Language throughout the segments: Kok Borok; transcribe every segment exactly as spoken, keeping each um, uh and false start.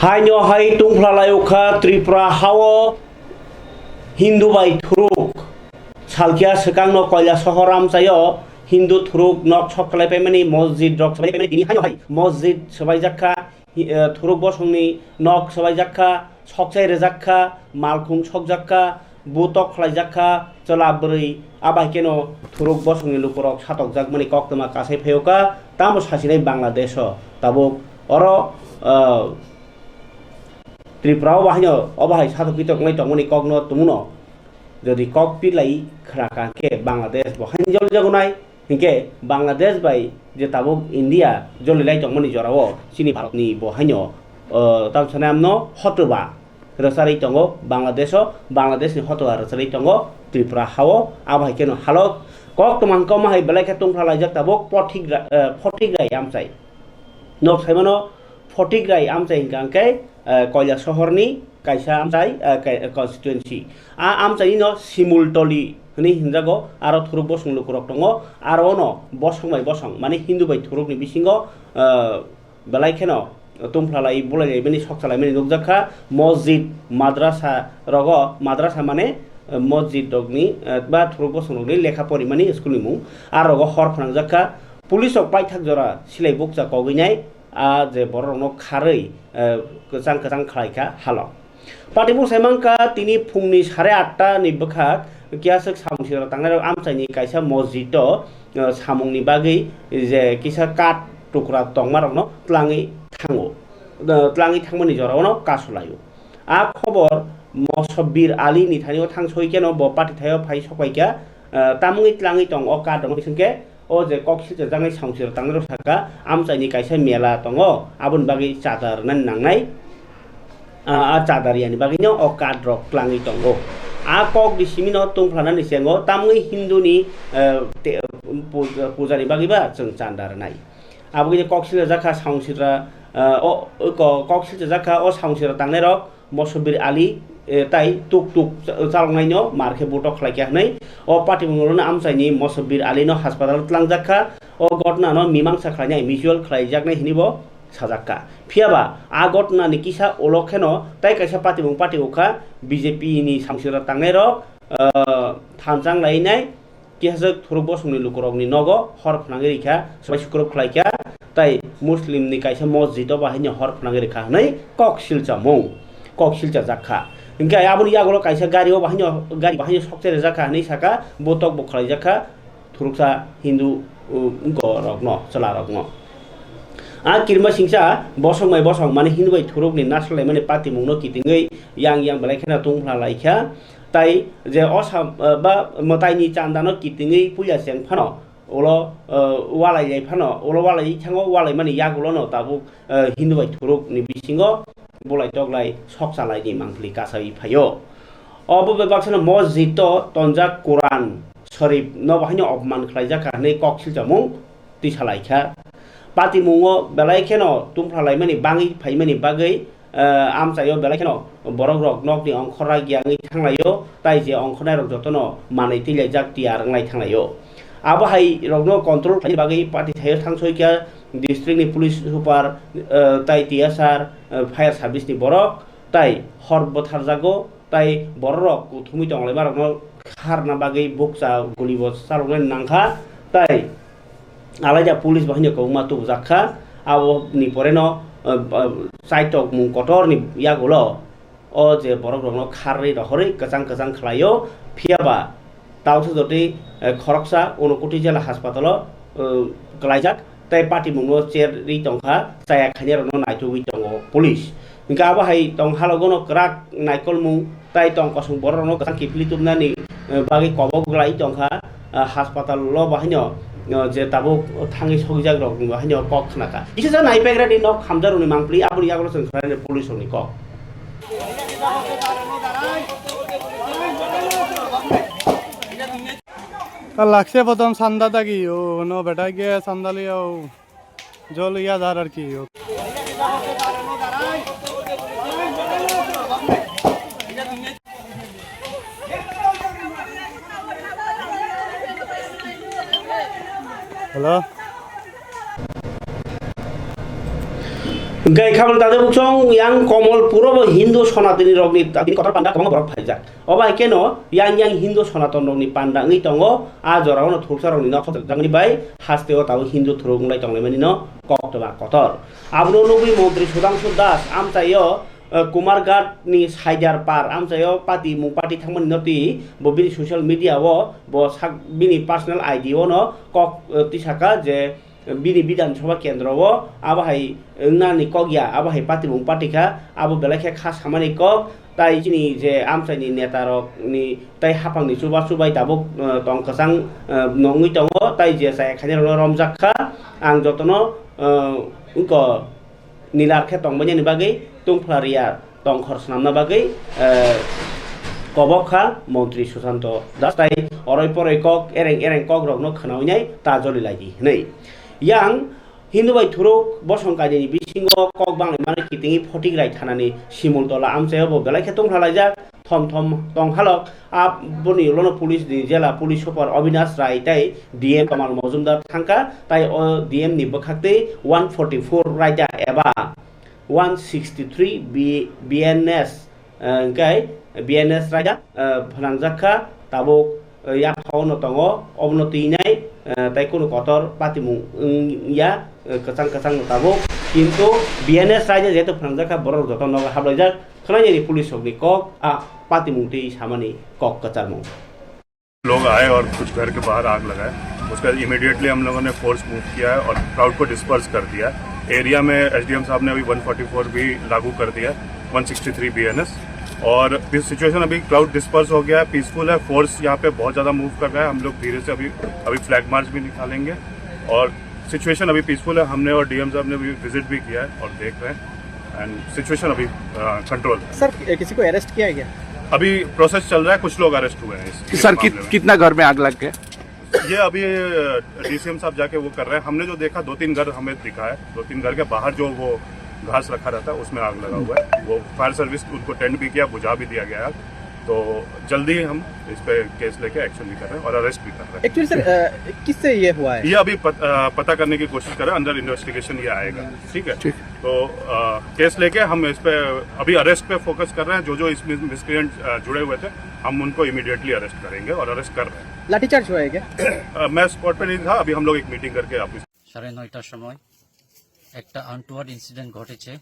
Haino hai tungphla laio kha Tripura hao Hindu bai thuruk. Salkia swkangno Koilasohor amchaio Hindu thuruk nok sok khlai paimani, mosjid rok swbai paimani, tini haino hai mosjid swbaijak kha, hi-, eh, thuruk bosongni nok swbaijak kha, sokchai rwjak kha, malkhung sokjak kha, butok khlaijak kha, chwla bwrwi, abai keno thuruk bosongni lukurok satokjakmani koktwma kasai phaio kha, tamo sasinai Bangladesh-o tabuk oro, eh, Tripura o bahaino, o bahai satok pitok wngnai tongmani kokno tumuno jodi kok pilai khna kha khe Bangladesh bo haino jol jagonai, hinkhe Bangladesh bai je tabuk India jolilai tongmani jorao chini Bharatni bo haino, o, tamo sanai amno hotoba rwcharwi tongo Bangladesh o, Bangladesh ni hotoba rwcharwi tongo Tripura hao, abo hai kheno halok kok twmang kok ma hai belai khe tungphla laijak tabuk Photigrai, eh, Photigrai amchai. Nok saimano Photigrai amchai hingka hingke, eh, Koilasohorni kaisa amchai, eh, kai-, constituency. A amchaino Simultoli hwnwi hinjago, aro thuruk bosong lukurok tongo, aro ono bosong bai bosong, mane Hindu bai thurukni bisingo, eh, belai kheno tungphlalai, bulailai mani, sokchalaimani nukjak kha. Mosjid, madrasa rogo, madrasa mane, eh, mosjid rokni, eh, ba thuruk bosong rokni lekha porimani school ni mung, a rogo hor phnangjak kha. Police rok paithak jora silai bukcha kogwi nai, a je borok rokno kharwi, eh, kwchang kwchang khlai kha halo. Patimung sai mankha tini phungni sare atta ni bwkhak kiaswk samung sira tangnai rok amchaini kaisa mosjid o, eh, samungni bagwi je kisa kath tukra tongma rokno twlangwi thango, eh, twlangwi thangmani jora ono kasulaio. A khobor Mosobbir Ali ni thani o thang soi keno bo pati thaio phai sok pai kha, eh, tamungwi twlangwi tong o kath rok bising khe. O je kok silchajaknai samung sira tangnai rok saka, amchaini kaisa mela tongo, aboni bagwi chada rwnani nangnai. A, a chada riyani bagwino o kath rok twlangwi tongo. A kok ni simi no tungphlanani chengo, tamwi Hindu ni, eh, te-, pu-, puja ni bagwi ba chwng chanda rwnai. Abo khe kok silchajak kha samung sira, eh, o, o ko-, kok silchajak kha o samung sira tangnai rok. Mosobbir Ali, eh, tai tuk tuk cha-, chaloknaino mar khe butok khlai kha hwnwi o patimung rokno amchaini Mosobbir Alino haspatal tlangjak kha. O ghotnano mimangsa khlainai, mutual khlaijaknai hwnwi bo sajak kha. Phiya ba a ghotnani kisa ulo kheno tai kaisa patimung pati o kha, B J P ni samsira tangnai rok, eh, thanchang lainai. Kisa thuruk bosongni lukurokni nogo hor phnangwi rikha, swbai sukrub khlaikha, tai Muslimni kaisa mosjid o bahaino hor phnangwi rikha hwnwi kok silchamung, kok silchajak kha. Hinkhe aboni yagulo kaisa gari o bahaino, gari bahaino sokchai rijak kha hwnwi saka, butok bo khlaijak kha thuruksa Hindu, uh, wngko rokno, chwla rokno. A kirima singsa bosong bai bosong, mane Hindu bai thurukni naslaimani patimungno kitingwi yang yang belai kheno tungphla laikha. Tai je o sam, eh, ba mwtaini chandano kitingwi puila cheng phano ulo, eh, walai lai phano, ulo walai thango, walaimani yagulono tabuk, eh, Hindu bai thurukni bisingo bulai toklai sokchalaini mangpili kasawi phaio. Obo bai baksano mosjid o tonjak Quran Sharif no bahaino opman khlaijak kha hwnwi kok silchamung twi salaikha. Patimungo belai kheno tungphla laimani bangwi phaimani bagwi, eh, amchaio belai kheno borok rok nokni ongkhorra giyangwi thanglaio, tai je ongkhornai rok jotono manwi twilaijak tiyar wnglai thanglaio. Abo hai rokno control khlaina bagwi party thaio thangsoikha district ni police super, eh, tai T S R, eh, fire service ni borok tai hor bwtharjago. Tai bororok kuthumwi tonglaimani rokno kharna bagwi bukcha gulibo chaloknani nangkha, tai alaida police bahaino kwbangma tubujak kha. Aboni poreno, uh, uh, chaitok mung kotorni yagulo o je borok rokno kharwi rohorwi kwchang kwchang khlaio, phiyaba Tausa jotwi, eh, khoroksa Unakoti jela haspatalo, eh, kwlaijak, tei patimungno cherwi tongkha, chaya khainai rokno naitugwi tongo police. Hwnkhe abo hai tong halogono kwrak naikolmung tai tong kosong borok rokno kwchang kiphilwi tubnani, eh, bagwi kobok glai tongkha, ah, haspatalo bahaino, eh, je tabuk thangwi sokjak rokni bahaino kok khnakha. Kisa ja naipegrani nok hamjakrokni mangpili aboni yagulo chwng khlainai police rokni kok. Ka lakse bodom sanda dagi yo, no beta ge sandali yo, jol ya dar ar ki yo. Hello. Hwnkhe khamani tade buksong yang Komolpuro bo Hindu Sonatoni rokni ta-, tini kotor panda kwbangma borok phaijak. Obo hai kheno yang yang Hindu Sonaton rokni panda wngwi tongo, a jorao no thursa rokni nok sokjakmani bai hasteo tabuk Hindu thuruk wnglai tonglaimani no koktwma kotor. Abono nugwi Montri Sudhangshu Das amchaio, eh, Kumarghat ni Saidar Par amchaio pati mung pati thangmani no twi bo bini social media o bo sak bini personal I D o no kok, eh, tisaka je bini Bidhan Sabha kendro o abo hai wngnani kok ya, abo hai patimung patikha, abo belai khe kha samani kok, tai chini je amchaini neta rok ni tai haphang ni chuba chubai tabuk, eh, tong kwchang, eh, no wngwi tongo, tai je chaya khainai rok no romjak kha, ang jotono, eh, wngko nilar khe tongbainani bagwi tungphla riya tongkhor swnamna bagwi, eh, kobok kha Montri Susanto Das tai oroi poroi kok ereng ereng kok rokno khwnawi nai ta joli lai di hwnwi. Yang Hindu bai thuruk bosong kainwini bisingo kok banglaimani kitingwi Photigrai thanani Simultola amchaio bo belai khe tungphla laijak. Thom thom tong halok. Aboni ulono police ni jela police super Avinash Rai tei D M Kamal Mojumdar thangkha, tai o D M ni bwkhaktwi one forty-four raida eba one sixty-three B-, B N S, eh, hwnkhe B N S raida, eh, phnangjakha, tabuk, eh, yaphao no tongo, obono twinai, eh, tai kunu kotor patimung wngya, eh, kwchang kwchang no tabuk, kintu B N S raida jehetu phnangjakha, borok joto nogo hablaijak, khwlainani police rokni kok, a patimung twi samani kok kwcharmung. लोग आए और कुछ घर के बाहर आग लगाए। उसके बाद इमीडिएटली हम लोगों ने फोर्स मूव किया है और क्राउड को डिस्पर्स कर दिया है। एरिया में एसडीएम साहब ने अभी वन फ़ोर्टी फ़ोर भी लागू कर दिया है, वन सिक्सटी थ्री बीएनएस। और भी सिचुएशन अभी क्राउड डिस्पर्स हो गया है, पीसफुल है। फोर्स यहाँ पे बहुत ज़्यादा मूव कर रहा है। हम लोग धीरे से अभी, अभी फ्लैग मार्च भी निकालेंगे और सिचुएशन अभी पीसफुल है। हमने और डीएम साहब ने भी विजिट भी किया है और देख रहे हैं। एंड सिचुएशन अभी, अ, कंट्रोल है। सर, कि-, किसी को अरेस्ट किया है क्या? अभी प्रोसेस चल रहा है, कुछ लोग अरेस्ट हुए हैं इस, कि इस सर, कि-, मामले में। कितना घर में आग लग गया? ये अभी, अ, डीसीएम साहब जाके वो कर रहे हैं। हमने जो देखा, दो तीन घर हमें दिखा है, दो तीन घर के बाहर जो वो घास रखा रहता है, उसमें आग लगा हुआ है। वो फायर सर्विस उनको टेंड भी किया, बुझा भी दिया गया है। तो जल्दी ही हम इस पे केस लेके एक्शन भी कर रहे हैं और अरेस्ट भी कर रहे हैं। एक्चुअली सर, अ, किससे ये हुआ है? ये अभी पत-, अ, पता करने की कोशिश कर रहे हैं, अंडर इन्वेस्टिगेशन ये आएगा, ठीक है? ठीक। तो, अ, केस लेके हम इस पे अभी अरेस्ट पे फोकस कर रहे हैं। जो, जो इसमें मिसक्रिएंट, अ, जुड़े हुए थे, हम उनको इमीडिएटली अरेस्ट करेंगे और अरेस्ट कर रहे हैं। लाठीचार्ज हुआ है क्या? अ, मैं स्पॉट पे नहीं था, अभी हम लोग एक मीटिंग करके आप সাড়ে নয়টার সময় একটা আনটুয়ার্ড ইনসিডেন্ট ঘটেছে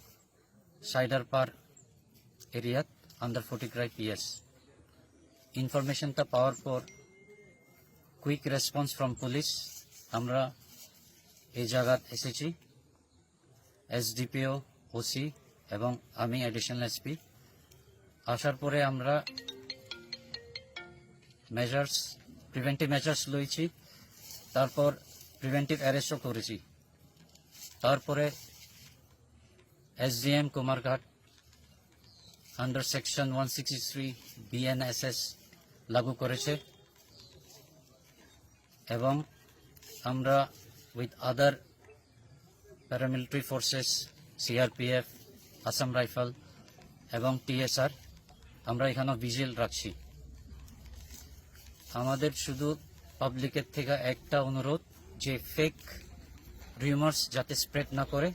সাইডারপার এরিয়াত আন্ডার ফটিকরাই পিএস। ইনফরমেশনটা পাওয়ার পর কুইক রেসপন্স ফ্রম পুলিশ, আমরা এই জায়গাত এসেছি। এসডিপিও, ওসি এবং আমি অ্যাডিশনাল এসপি। আসার পরে আমরা মেজার্স, প্রিভেন্টিভ মেজার্স লইছি, তারপর প্রিভেন্টিভ অ্যারেস্টও করেছি। তারপরে SDM Kumarghat under section one sixty three BNSS লাগু করেছে এবং আমরা with other paramilitary forces, CRPF, Assam rifle এবং টিএসআর, আমরা এখানে ভিজিল রাখছি। আমাদের শুধু পাবলিকের থেকে একটা অনুরোধ, যে ফেক রিউমার্স যাতে স্প্রেড না করে,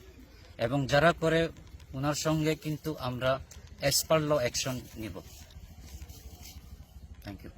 এবং যারা করে ওনার সঙ্গে কিন্তু আমরা অ্যাজ পার ল অ্যাকশন নিব। Thank you.